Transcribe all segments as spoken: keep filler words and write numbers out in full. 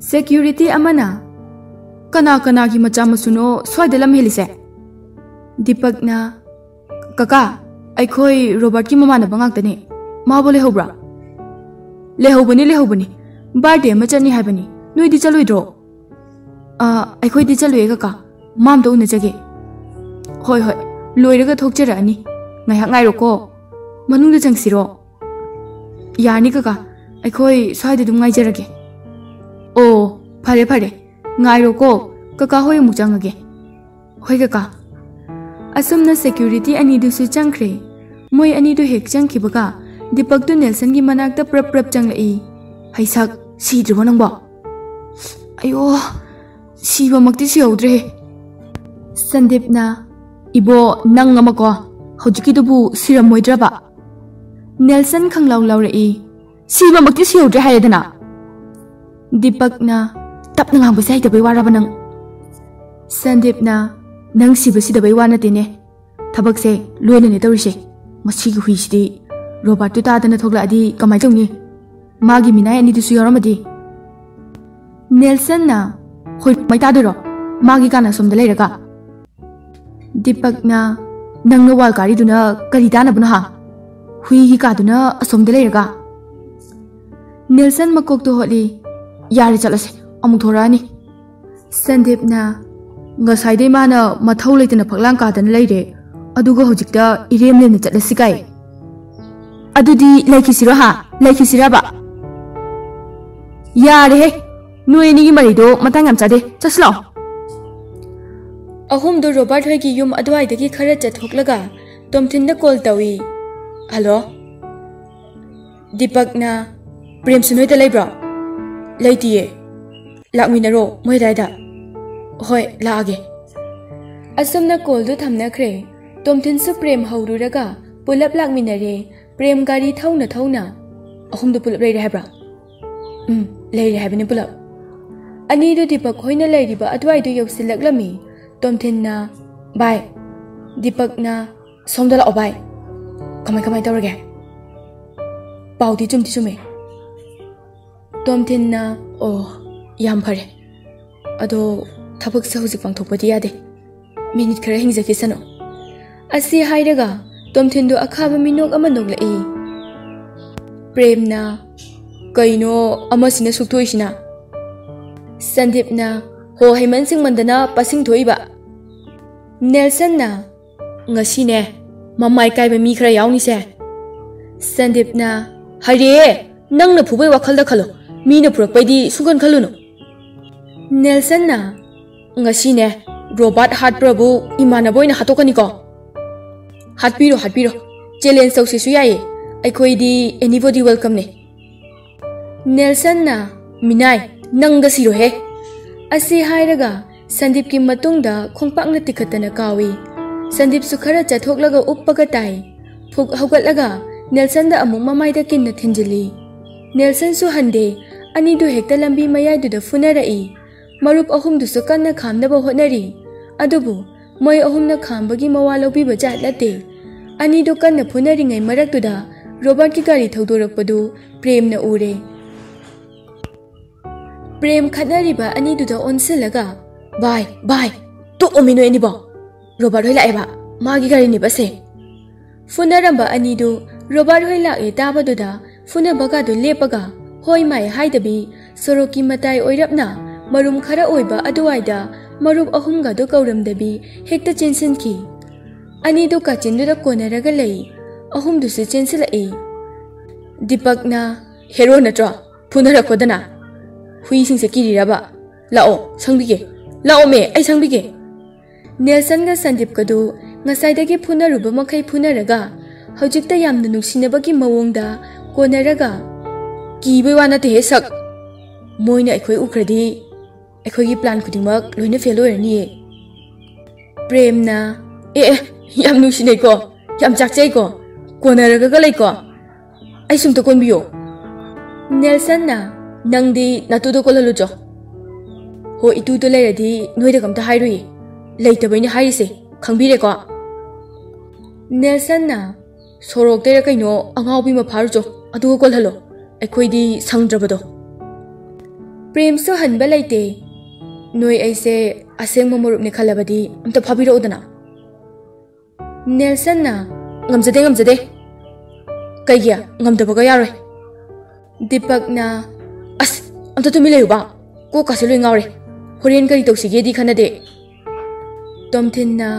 Security ꯑꯃꯅ, "ꯀꯅꯥ ꯀꯅꯥꯒꯤ ꯃꯆꯥ ꯃꯁꯨꯅꯣ ꯁ꯭ꯋꯥꯏꯗ ꯂꯝ ꯍꯦꯜꯂꯤꯁꯦ?" ꯗꯤꯄꯛꯅ, "ꯀꯀꯥ, ꯑꯩꯈꯣꯏ ꯔꯣꯕꯥꯔꯠꯀꯤ ꯃꯃꯥꯟꯅꯕ ꯉꯥꯛꯇꯅꯦ꯫ ꯃꯥꯕꯨ ꯂꯩꯍꯧꯕ꯭ꯔꯥ?" "ꯂꯩꯍꯧꯕꯅꯤ, ꯂꯩꯍꯧꯕꯅꯤ꯫ ꯕꯥꯔꯗꯦ ꯑꯃ ꯆꯠꯅꯤ ꯍꯥꯏꯕꯅꯤ꯫ ꯅꯣꯏꯗꯤ ꯆꯠꯂꯣꯏꯗ꯭ꯔꯣ?" "ꯑ, ꯑꯩꯈꯣꯏꯗꯤ ꯆꯠꯂꯣꯏꯌꯦ ꯀꯀꯥ꯫ ꯃꯥ ꯑꯝꯇ ꯎꯅꯖꯒꯦ꯫" "ꯍꯣꯏ, ꯍꯣꯏ, ꯂꯣꯏꯔꯒ ꯊꯣꯛꯆꯔꯛꯑꯅꯤ꯫ ꯉꯥꯏꯍꯥꯛ ꯉꯥꯏꯔꯣꯀꯣ꯫ ꯃꯅꯨꯡꯗ ꯆꯪꯁꯤꯔꯣ?" "ꯌꯥꯔꯅꯤ ꯀꯀꯥ, ꯑꯩꯈꯣꯏ ꯁ꯭ꯋꯥꯏꯗ ꯑꯗꯨꯝ ꯉꯥꯏꯖꯔꯒꯦ꯫" "ꯑꯣ, ꯐꯔꯦ ꯐꯔꯦ, ꯉꯥꯏꯔꯣꯀꯣ, ꯀꯀꯥ ꯍꯣꯏ ꯑꯃꯨꯛ ꯆꯪꯉꯒꯦ꯫" "ꯍꯣꯏ ꯀꯀꯥ꯫" ꯑꯁꯨꯝꯅ ꯁꯦꯀ꯭ꯌꯨꯔꯤꯇꯤ ꯑꯅꯤꯗꯨꯁꯨ ꯆꯪꯈ꯭ꯔꯦ꯫ ꯃꯣꯏ ꯑꯅꯤꯗꯨ ꯍꯦꯛ ꯆꯪꯈꯤꯕꯒ ꯗꯤꯄꯛꯇꯨ ꯅꯦꯜꯁꯟꯒꯤ ꯃꯅꯥꯛꯇ ꯄ꯭ꯔꯞ ꯄ꯭ꯔꯞ ꯆꯪꯂꯛꯏ꯫ "ꯍꯩꯁꯛ, ꯁꯤꯗ꯭ꯔꯤꯕꯣ ꯅꯪꯕꯣ?" "ꯑꯌꯣ, ꯁꯤꯕꯃꯛꯇꯤ ꯁꯤꯍꯧꯗ꯭ꯔꯦ꯫" ꯁꯟꯗꯤꯞꯅ, "ꯏꯕꯣ, ꯅꯪ ꯑꯃꯀꯣ, ꯍꯧꯖꯤꯛꯀꯤꯗꯨꯕꯨ ꯁꯤꯔꯝꯃꯣꯏꯗ꯭ꯔꯕ?" ꯅꯦꯜꯁꯟ ꯈꯪꯂꯥꯎ ꯂꯥꯎꯔꯛꯏ꯫ "ꯁꯤꯕꯃꯛꯇꯤ ꯁꯤꯍꯧꯗ꯭ꯔꯦ ꯍꯥꯏꯔꯦꯗꯅ꯫" ꯗꯤꯄꯛꯅ, "ꯇꯞꯅ ꯉꯥꯡꯕꯁꯦ ꯍꯩꯇꯕꯩ ꯋꯥꯔꯕ ꯅꯪ?" ꯁꯟꯗꯤꯞꯅ, "ꯅꯪ ꯁꯤꯕ ꯁꯤꯗꯕꯩ ꯋꯥ ꯅꯠꯇꯦꯅꯦ꯫ ꯊꯕꯛꯁꯦ ꯂꯣꯏꯅꯅꯦ ꯇꯧꯔꯤꯁꯦ꯫ ꯃꯁꯤꯒꯤ ꯍꯨꯏꯁꯤꯗꯤ ꯔꯣꯕꯥꯔꯠꯇꯨ ꯇꯥꯗꯅ ꯊꯣꯛꯂꯛꯑꯗꯤ ꯀꯃꯥꯏ ꯇꯧꯅꯤ? ꯃꯥꯒꯤ ꯃꯤꯅꯥꯏ ꯑꯅꯤꯗꯨꯁꯨ ꯌꯥꯎꯔꯝꯃꯗꯤ?" ꯅꯦꯜꯁꯟꯅ, "ꯍꯣꯏ, ꯀꯃꯥꯏ ꯇꯥꯗꯣꯏꯔꯣ? ꯃꯥꯒꯤ ꯀꯥꯅ ꯑꯁꯣꯝꯗ ꯂꯩꯔꯒ?" ꯗꯤꯄꯛꯅ, "ꯅꯪꯅ ꯋꯥꯜ ꯀꯥꯔꯤꯗꯨꯅ ꯀꯔꯤ ꯇꯥꯅꯕꯅꯣ ꯍꯥ? ꯍꯨꯏꯒꯤ ꯀꯥꯗꯨꯅ ꯑꯁꯣꯝꯗ ꯂꯩꯔꯒ?" ꯅꯦꯜꯁꯟ ꯃꯀꯣꯛꯇꯣ ꯍꯣꯠꯂꯤ꯫ "ꯌꯥꯔꯦ, ꯆꯠꯂꯁꯦ, ꯑꯃꯨꯛ ꯊꯣꯔꯛꯑꯅꯤ꯫" ꯁꯟꯗꯤꯞꯅ, "ꯉꯁꯥꯏꯗꯩ ꯃꯥꯅ ꯃꯊꯧ ꯂꯩꯇꯅ ꯐꯛꯂꯥꯡ ꯀꯥꯗꯅ ꯂꯩꯔꯦ, ꯑꯗꯨꯒ ꯍꯧꯖꯤꯛꯇ ꯏꯔꯦꯝ ꯂꯦꯝꯅ ꯆꯠꯂꯁꯤ ꯀꯥꯏ?" "ꯑꯗꯨꯗꯤ ꯂꯩꯈꯤꯁꯤꯔꯣ ꯍꯥ? ꯂꯩꯈꯤꯁꯤꯔꯕ?" "ꯌꯥꯔꯦꯍꯦ, ꯅꯣꯏ ꯑꯅꯤꯒꯤ ꯃꯔꯩꯗꯣ ꯃꯇꯥꯡ ꯌꯥꯝ ꯆꯥꯗꯦ, ꯆꯠꯁꯤ ꯂꯥꯛꯑꯣ꯫" ꯑꯍꯨꯝꯗꯣ ꯔꯣꯕꯥꯔꯠ ꯍꯣꯏꯒꯤ ꯌꯨꯝ ꯑꯗꯨꯋꯥꯏꯗꯒꯤ ꯈꯔ ꯆꯠꯊꯣꯛꯂꯒ ꯇꯣꯝꯊꯤꯟꯗ ꯀꯣꯜ ꯇꯧꯏ꯫ "ꯍꯜꯂꯣ?" ꯗꯤꯄꯛꯅ, "ꯄ꯭ꯔꯦꯝꯁꯨ ꯅꯣꯏꯗ ꯂꯩꯕ꯭ꯔꯣ?" "ꯂꯩꯇꯤꯌꯦ꯫ ꯂꯥꯛꯃꯤꯟꯅꯔꯣ ꯃꯣꯏ ꯑꯗꯥꯏꯗ꯫" "ꯍꯣꯏ, ꯂꯥꯛꯑꯒꯦ꯫" ꯑꯁꯨꯝꯅ ꯀꯣꯜꯗꯨ ꯊꯝꯅꯈ꯭ꯔꯦ꯫ ꯇꯣꯝꯊꯤꯟꯁꯨ ꯄ꯭ꯔꯦꯝ ꯍꯧꯔꯨꯔꯒ ꯄꯨꯂꯞ ꯂꯥꯛꯃꯤꯟꯅꯔꯦ꯫ ꯄ꯭ꯔꯦꯝ ꯒꯥꯔꯤ ꯊꯧꯅ ꯊꯧꯅ, "ꯑꯍꯨꯝꯗꯨ ꯄꯨꯂꯞ ꯂꯩꯔꯦ ꯍꯥꯏꯕ꯭ꯔꯥ?" "ꯎꯝ, ꯂꯩꯔꯦ ꯍꯥꯏꯕꯅꯤ ꯄꯨꯂꯞ꯫" ꯑꯅꯤꯗꯨ ꯗꯤꯄꯛ ꯍꯣꯏꯅ ꯂꯩꯔꯤꯕ ꯑꯗꯨꯋꯥꯏꯗꯨ ꯌꯧꯁꯤꯜꯂꯛꯂꯝꯃꯤ꯫ ꯇꯣꯝꯊꯤꯟꯅ, "ꯚꯥꯏ꯫" ꯗꯤꯄꯛꯅ, "ꯁꯣꯝꯗ ꯂꯥꯛꯑꯣ ꯚꯥꯏ꯫ ꯀꯃꯥꯏ ꯀꯃꯥꯏ ꯇꯧꯔꯒꯦ? ꯄꯥꯎꯗꯤ ꯆꯨꯝꯗꯤ ꯆꯨꯝꯃꯦ?" ꯇꯣꯝꯊꯤꯟꯅ, "ꯑꯣ, ꯌꯥꯝ ꯐꯔꯦ꯫ ꯑꯗꯣ ꯊꯕꯛꯁꯦ ꯍꯧꯖꯤꯛ ꯄꯥꯡꯊꯣꯛꯄꯗꯤ ꯌꯥꯗꯦ꯫ ꯃꯤꯅꯤꯠ ꯈꯔ ꯍꯤꯡꯖꯈꯤꯁꯅꯨ꯫ ꯑꯁꯤ ꯍꯥꯏꯔꯒ ꯇꯣꯝꯊꯤꯟꯗꯨ ꯑꯈꯥꯕ ꯃꯤꯅꯣꯛ ꯑꯃ ꯅꯣꯛꯂꯛꯏ꯫ ꯄ꯭ꯔꯦꯝꯅ, "ꯀꯩꯅꯣ ꯑꯃꯁꯤꯅ ꯁꯨꯛꯊꯣꯛꯏꯁꯤꯅ?" ꯁꯟꯗꯤꯞꯅ, "ꯍꯣ ꯍꯩꯃꯟ ꯁꯤꯡꯃꯟꯗꯅ ꯄꯁꯤꯡ ꯊꯣꯛꯏꯕ꯫" ꯅꯦꯜꯁꯟꯅ, "ꯉꯁꯤꯅꯦ ꯃꯃꯥꯏ ꯀꯥꯏꯕ ꯃꯤ ꯈꯔ ꯌꯥꯎꯅꯤꯁꯦ꯫" ꯁꯟꯗꯤꯞꯅ, "ꯍꯩꯔꯦ, ꯅꯪꯅ ꯐꯨꯕꯩ ꯋꯥꯈꯜꯗ ꯈꯜꯂꯣ, ꯃꯤꯅ ꯐꯨꯔꯛꯄꯩꯗꯤ ꯁꯨꯡꯈꯟ ꯈꯜꯂꯨꯅꯨ꯫" ꯅꯦꯜꯁꯟꯅ, "ꯉꯁꯤꯅꯦ ꯔꯣꯕꯥꯔꯠ ꯍꯥꯠꯄ꯭ꯔꯕꯨ ꯏꯃꯥꯟꯅꯕ ꯑꯣꯏꯅ ꯍꯥꯠꯇꯣꯛꯀꯅꯤꯀꯣ꯫" "ꯍꯥꯠꯄꯤꯔꯣ, ꯍꯥꯠꯄꯤꯔꯣ, ꯆꯦꯂꯦꯟꯖ ꯇꯧꯁꯦꯁꯨ ꯌꯥꯏꯌꯦ, ꯑꯩꯈꯣꯏꯗꯤ ꯑꯦꯅꯤꯕꯣꯗꯤ ꯋꯦꯜꯀꯝꯅꯦ꯫" ꯅꯦꯜꯁꯟꯅ, "ꯃꯤꯅꯥꯏ, ꯅꯪꯒ ꯁꯤꯔꯣꯍꯦ꯫" ꯑꯁꯤ ꯍꯥꯏꯔꯒ ꯁꯟꯗꯤꯞꯀꯤ ꯃꯇꯨꯡꯗ ꯈꯣꯡꯄꯥꯛꯅ ꯇꯤꯈꯠꯇꯅ ꯀꯥꯎꯏ꯫ ꯁꯟꯗꯤꯞꯁꯨ ꯈꯔ ꯆꯠꯊꯣꯛꯂꯒ ꯎꯞꯄꯒ ꯇꯥꯏ꯫ ꯐꯨꯛ ꯍꯧꯒꯠꯂꯒ ꯅꯦꯜꯁꯟꯗ ꯑꯃꯨꯛ ꯃꯃꯥꯏꯗ ꯀꯤꯟꯅ ꯊꯤꯟꯖꯤꯜꯂꯤ꯫ ꯅꯦꯜꯁꯟꯁꯨ ꯍꯟꯗꯦ꯫ ꯑꯅꯤꯗꯨ ꯍꯦꯛꯇ ꯂꯝꯕꯤ ꯃꯌꯥꯏꯗꯨꯗ ꯐꯨꯅꯔꯛꯏ꯫ ꯃꯔꯨꯞ ꯑꯍꯨꯝꯗꯨꯁꯨ ꯀꯟꯅ ꯈꯥꯝꯅꯕ ꯍꯣꯠꯅꯔꯤ꯫ ꯑꯗꯨꯕꯨ ꯃꯣꯏ ꯑꯍꯨꯝꯅ ꯈꯥꯝꯕꯒꯤ ꯃꯋꯥ ꯂꯧꯕꯤꯕ ꯖꯥꯠ ꯅꯠꯇꯦ꯫ ꯑꯅꯤꯗꯨ ꯀꯟꯅ ꯐꯨꯅꯔꯤꯉꯩ ꯃꯔꯛꯇꯨꯗ ꯔꯣꯕꯥꯔꯠꯀꯤ ꯒꯥꯔꯤ ꯊꯧꯗꯣꯔꯛꯄꯗꯨ ꯄ꯭ꯔꯦꯝꯅ ꯎꯔꯦ꯫ ꯄ꯭ꯔꯦꯝ ꯈꯠꯅꯔꯤꯕ ꯑꯅꯤꯗꯨꯗ ꯑꯣꯟꯁꯤꯜꯂꯒ, "ꯚꯥꯏ, ꯚꯥꯏ, ꯇꯣꯛꯑꯣꯃꯤ ꯅꯣꯏ ꯑꯅꯤꯕꯣ꯫ ꯔꯣꯕꯥꯔꯠ ꯍꯣꯏ ꯂꯥꯛꯑꯦꯕ, ꯃꯥꯒꯤ ꯒꯥꯔꯤꯅꯦꯕ ꯑꯁꯦ꯫" ꯐꯨꯅꯔꯝꯕ ꯑꯅꯤꯗꯨ ꯔꯣꯕꯥꯔꯠ ꯍꯣꯏ ꯂꯥꯛꯑꯦ ꯇꯥꯕꯗꯨꯗ ꯐꯨꯅꯕꯒꯗꯨ ꯂꯦꯞꯄꯒ ꯍꯣꯏ ꯃꯥꯏ ꯍꯥꯏꯗꯕꯤ ꯁꯣꯔꯣꯛꯀꯤ ꯃꯇꯥꯏ ꯑꯣꯏꯔꯞꯅ ꯃꯔꯨꯝ ꯈꯔ ꯑꯣꯏꯕ ꯑꯗꯨꯋꯥꯏꯗ ꯃꯔꯨꯞ ꯑꯍꯨꯝꯒꯗꯨ ꯀꯧꯔꯝꯗꯕꯤ ꯍꯦꯛꯇ ꯆꯦꯟꯁꯤꯟꯈꯤ꯫ ꯑꯅꯤꯗꯨ ꯀꯥꯆꯤꯟꯗꯨꯗ ꯀꯣꯟꯅꯔꯒ ꯂꯩ꯫ ꯑꯍꯨꯝꯗꯨꯁꯨ ꯆꯦꯟꯁꯤꯜꯂꯛꯏ꯫ ꯗꯤꯄꯛꯅ, "ꯍꯦꯔꯣ ꯅꯠꯇ꯭ꯔꯣ? ꯐꯨꯅꯔꯛꯄꯗꯅ ꯍꯨꯏꯁꯤꯡꯁꯦ ꯀꯤꯔꯤꯔꯕ? ꯂꯥꯛꯑꯣ, ꯁꯪꯕꯤꯒꯦ꯫ ꯂꯥꯛꯑꯣꯃꯦ, ꯑꯩ ꯁꯪꯕꯤꯒꯦ꯫" ꯅꯦꯜꯁꯟꯒ ꯁꯟꯗꯤꯞꯀꯗꯨ ꯉꯁꯥꯏꯗꯒꯤ ꯐꯨꯅꯔꯨꯕ ꯃꯈꯩ ꯐꯨꯅꯔꯒ ꯍꯧꯖꯤꯛꯇ ꯌꯥꯝꯅ ꯅꯨꯡꯁꯤꯅꯕꯒꯤ ꯃꯑꯣꯡꯗ ꯀꯣꯟꯅꯔꯒ, "ꯀꯤꯕꯩ ꯋꯥ ꯅꯠꯇꯦꯍꯦ ꯁꯛ꯫ ꯃꯣꯏꯅ ꯑꯩꯈꯣꯏ ꯎꯈ꯭ꯔꯗꯤ ꯑꯩꯈꯣꯏꯒꯤ ꯄ꯭ꯂꯥꯟ ꯈꯨꯗꯤꯡꯃꯛ ꯂꯣꯏꯅ ꯐꯦꯜ ꯑꯣꯏꯔꯅꯤꯌꯦ꯫" ꯄ꯭ꯔꯦꯝꯅ, "ꯑꯦ, ꯑꯦ, ꯌꯥꯝ ꯅꯨꯡꯁꯤꯅꯩꯀꯣ, ꯌꯥꯝ ꯆꯥꯛꯆꯩꯀꯣ, ꯀꯣꯟꯅꯔꯒꯒ ꯂꯩꯀꯣ꯫ ꯑꯩ ꯁꯨꯝꯇ ꯀꯣꯟꯕꯤꯌꯣ꯫" ꯅꯦꯜꯁꯟꯅ, "ꯅꯪꯗꯤ ꯅꯇꯨꯗꯣ ꯀꯣꯜꯍꯜꯂꯨꯆꯣ꯫ ꯍꯣ, ꯏꯇꯨꯗꯣ ꯂꯩꯔꯗꯤ ꯅꯣꯏꯗ ꯀꯝꯇ ꯍꯥꯏꯔꯨꯏ꯫ ꯂꯩꯇꯕꯩꯅꯦ ꯍꯥꯏꯔꯤꯁꯦ, ꯈꯪꯕꯤꯔꯦꯀꯣ?" ꯅꯦꯜꯁꯟꯅ, "ꯁꯣꯔꯣꯛꯇꯩꯔ ꯀꯩꯅꯣ ꯑꯉꯥꯎꯕꯤ ꯑꯃ ꯐꯥꯔꯨꯆꯣ, ꯑꯗꯨꯒ ꯀꯣꯜꯍꯜꯂꯣ꯫ ꯑꯩꯈꯣꯏꯗꯤ ꯁꯪꯗ꯭ꯔꯕꯗꯣ꯫" ꯄ꯭ꯔꯦꯝꯁꯨ ꯍꯟꯕ ꯂꯩꯇꯦ꯫ ꯅꯣꯏ ꯑꯩꯁꯦ ꯑꯁꯦꯡꯕ ꯃꯔꯨꯞꯅꯦ ꯈꯜꯂꯕꯗꯤ ꯑꯝꯇ ꯐꯥꯕꯤꯔꯛꯎꯗꯅ꯫ ꯅꯦꯜꯁꯟꯅ, "ꯉꯝꯖꯗꯦ, ꯉꯝꯖꯗꯦ꯫ ꯀꯩꯒꯤ? ꯉꯝꯗꯕꯒ ꯌꯥꯔꯣꯏ꯫" ꯗꯤꯄꯛꯅ, "ꯑꯁ, ꯑꯝꯇ ꯇꯨꯃꯤꯟ ꯂꯩꯌꯨꯕ꯫ ꯀꯣꯛꯀꯥꯁꯦ ꯂꯣꯏ ꯉꯥꯎꯔꯦ꯫ ꯍꯣꯔꯦꯟ ꯀꯔꯤ ꯇꯧꯁꯤꯒꯦꯗꯤ ꯈꯟꯅꯗꯦ꯫" ꯇꯣꯝꯊꯤꯟꯅ,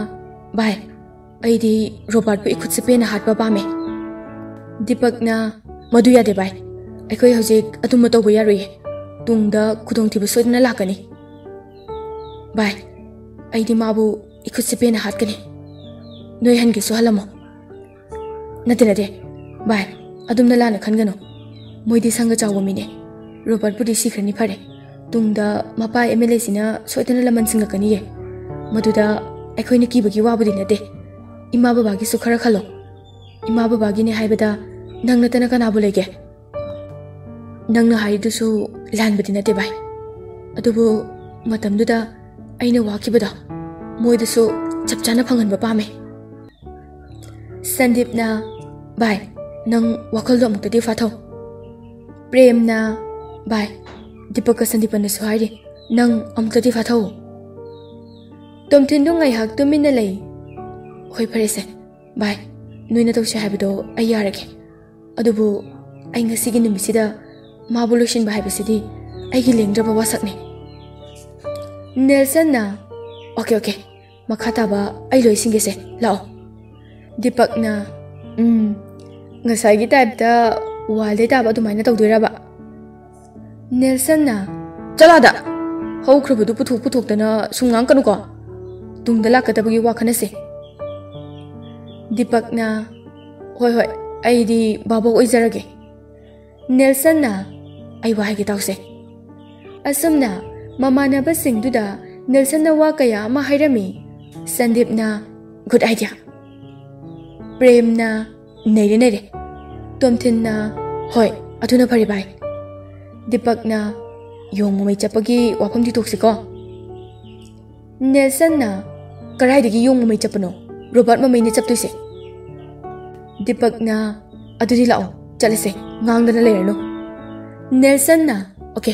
"ꯚꯥꯏ, ꯑꯩꯗꯤ ꯔꯣꯕꯥꯔꯠꯄꯨ ꯏꯈꯨꯠꯁꯦ ꯄꯦꯟꯅ ꯍꯥꯠꯄ ꯄꯥꯝꯃꯦ꯫" ꯗꯤꯄꯛꯅ, "ꯃꯗꯨ ꯌꯥꯗꯦ ꯚꯥꯏ꯫ ꯑꯩꯈꯣꯏ ꯍꯧꯖꯤꯛ ꯑꯗꯨꯝꯕ ꯇꯧꯕ ꯌꯥꯔꯣꯏꯌꯦ꯫ ꯇꯨꯡꯗ ꯈꯨꯗꯣꯡꯊꯤꯕ ꯁꯣꯏꯗꯅ ꯂꯥꯛꯀꯅꯤ꯫ ꯚꯥꯏ, ꯑꯩꯗꯤ ꯃꯥꯕꯨ ꯏꯈꯨꯠꯁꯦ ꯄꯦꯟꯅ ꯍꯥꯠꯀꯅꯤ꯫ ꯅꯣꯏ ꯍꯟꯒꯦꯁꯨ ꯍꯜꯂꯝꯃꯣ꯫" "ꯅꯠꯇꯦ, ꯅꯠꯇꯦ꯫ ꯚꯥꯏ, ꯑꯗꯨꯝꯅ ꯂꯥꯟꯅ ꯈꯟꯒꯅꯨ꯫ ꯃꯣꯏꯗꯤ ꯁꯪꯒ ꯆꯥꯎꯕ ꯃꯤꯅꯦ꯫ ꯔꯣꯕꯥꯔꯠꯄꯨꯗꯤ ꯁꯤꯈ꯭ꯔꯅꯤ ꯐꯔꯦ꯫ ꯇꯨꯡꯗ ꯃꯄꯥ ꯑꯦꯝ ꯑꯦꯜ ꯑꯦꯁꯤꯅ ꯁꯣꯏꯗꯅ ꯂꯃꯟ ꯁꯤꯡꯂꯛꯀꯅꯤꯌꯦ꯫ ꯃꯗꯨꯗ ꯑꯩꯈꯣꯏꯅ ꯀꯤꯕꯒꯤ ꯋꯥꯕꯨꯗꯤ ꯅꯠꯇꯦ꯫ ꯏꯃꯥ ꯕꯕꯥꯒꯤꯁꯨ ꯈꯔ ꯈꯜꯂꯣ꯫ ꯏꯃꯥ ꯕꯕꯥꯒꯤꯅꯦ ꯍꯥꯏꯕꯗ ꯅꯪ ꯅꯠꯇꯅ ꯀꯅꯥꯕꯨ ꯂꯩꯒꯦ?" "ꯅꯪꯅ ꯍꯥꯏꯔꯤꯗꯨꯁꯨ ꯂꯥꯟꯕꯗꯤ ꯅꯠꯇꯦ ꯚꯥꯏ꯫ ꯑꯗꯨꯕꯨ ꯃꯇꯝꯗꯨꯗ ꯑꯩꯅ ꯋꯥꯈꯤꯕꯗꯣ ꯃꯣꯏꯗꯁꯨ ꯆꯞ ꯆꯥꯅ ꯐꯪꯍꯟꯕ ꯄꯥꯝꯃꯦ꯫" ꯁꯟꯗꯤꯞꯅ, "ꯚꯥꯏ, ꯅꯪ ꯋꯥꯈꯜꯗꯣ ꯑꯃꯨꯛꯇꯗꯤ ꯐꯥꯊꯧ꯫" ꯄ꯭ꯔꯦꯝꯅ, "ꯚꯥꯏ, ꯗꯤꯄꯛꯀ ꯁꯟꯗꯤꯄꯅꯁꯨ ꯍꯥꯏꯔꯤ, ꯅꯪ ꯑꯃꯨꯛꯇꯗꯤ ꯐꯥꯊꯧ꯫" ꯇꯣꯝꯊꯤꯟꯗꯨ ꯉꯥꯏꯍꯥꯛ ꯇꯨꯃꯤꯟꯅ ꯂꯩ꯫ "ꯍꯣꯏ, ꯐꯔꯦꯁꯦ꯫ ꯚꯥꯏ, ꯅꯣꯏꯅ ꯇꯧꯁꯦ ꯍꯥꯏꯕꯗꯣ ꯑꯩ ꯌꯥꯔꯒꯦ꯫ ꯑꯗꯨꯕꯨ ꯑꯩ ꯉꯁꯤꯒꯤ ꯅꯨꯃꯤꯠꯁꯤꯗ ꯃꯥꯕꯨ ꯂꯣꯏꯁꯤꯟꯕ ꯍꯥꯏꯕꯁꯤꯗꯤ ꯑꯩꯒꯤ ꯂꯦꯡꯗ꯭ꯔꯕ ꯋꯥꯁꯛꯅꯤ꯫" ꯅꯦꯜꯁꯟꯅ, "ꯑꯣꯀꯦ, ꯑꯣꯀꯦ, ꯃꯈꯥ ꯇꯥꯕ ꯑꯩ ꯂꯣꯏ ꯁꯤꯟꯒꯦꯁꯦ, ꯂꯥꯛꯑꯣ꯫" ꯗꯤꯄꯛꯅ, "ꯎꯝ, ꯉꯁꯥꯏꯒꯤ ꯇꯥꯏꯞꯇ ꯋꯥꯜꯗꯩ ꯇꯥꯕ ꯑꯗꯨꯃꯥꯏꯅ ꯇꯧꯗꯣꯏꯔꯕ?" ꯅꯦꯜꯁꯟꯅ, "ꯆꯠꯂꯣꯗ! ꯍꯧꯈ꯭ꯔꯕꯗꯨ ꯄꯨꯊꯣꯛ ꯄꯨꯊꯣꯛꯇꯅ ꯁꯨꯝ ꯉꯥꯡꯀꯅꯨꯀꯣ꯫ ꯇꯨꯡꯗ ꯂꯥꯛꯀꯗꯕꯒꯤ ꯋꯥ ꯈꯟꯅꯁꯦ꯫" ꯗꯤꯄꯛꯅ, "ꯍꯣꯏ, ꯍꯣꯏ, ꯑꯩꯗꯤ ꯚꯥꯕꯣꯛ ꯑꯣꯏꯖꯔꯒꯦ꯫" ꯅꯦꯜꯁꯟꯅ, "ꯑꯩ ꯋꯥ ꯍꯥꯏꯒꯦ ꯇꯥꯎꯁꯦ꯫" ꯑꯁꯨꯝꯅ ꯃꯃꯥꯟꯅꯕꯁꯤꯡꯗꯨꯗ ꯅꯦꯜꯁꯟꯅ ꯋꯥ ꯀꯌꯥ ꯑꯃ ꯍꯥꯏꯔꯝꯃꯤ꯫ ꯁꯟꯗꯤꯞꯅ, "Good idea꯫" ꯄ꯭ꯔꯦꯝꯅ, "ꯅꯩꯔꯦ, ꯅꯩꯔꯦ꯫" ꯇꯣꯝꯊꯤꯟꯅ, "ꯍꯣꯏ, ꯑꯗꯨꯅ ꯐꯔꯦ ꯚꯥꯏ꯫" ꯗꯤꯄꯛꯅ, "ꯌꯣꯡ ꯃꯃꯩ ꯆꯞꯄꯒꯤ ꯋꯥꯐꯝꯗꯤ ꯇꯣꯛꯁꯤꯀꯣ꯫" ꯅꯦꯜꯁꯟꯅ, "ꯀꯔꯥꯏꯗꯒꯤ ꯌꯣꯡ ꯃꯃꯩ ꯆꯞꯄꯅꯣ? ꯔꯣꯕꯥꯔꯠ ꯃꯃꯩꯅ ꯆꯞꯇꯣꯏꯁꯦ꯫" ꯗꯤꯄꯛꯅ, "ꯑꯗꯨꯗꯤ ꯂꯥꯛꯑꯣ, ꯆꯠꯂꯁꯦ, ꯉꯥꯡꯗꯅ ꯂꯩꯔꯅꯨ꯫" ꯅꯦꯜꯁꯟꯅ, "ꯑꯣꯀꯦ,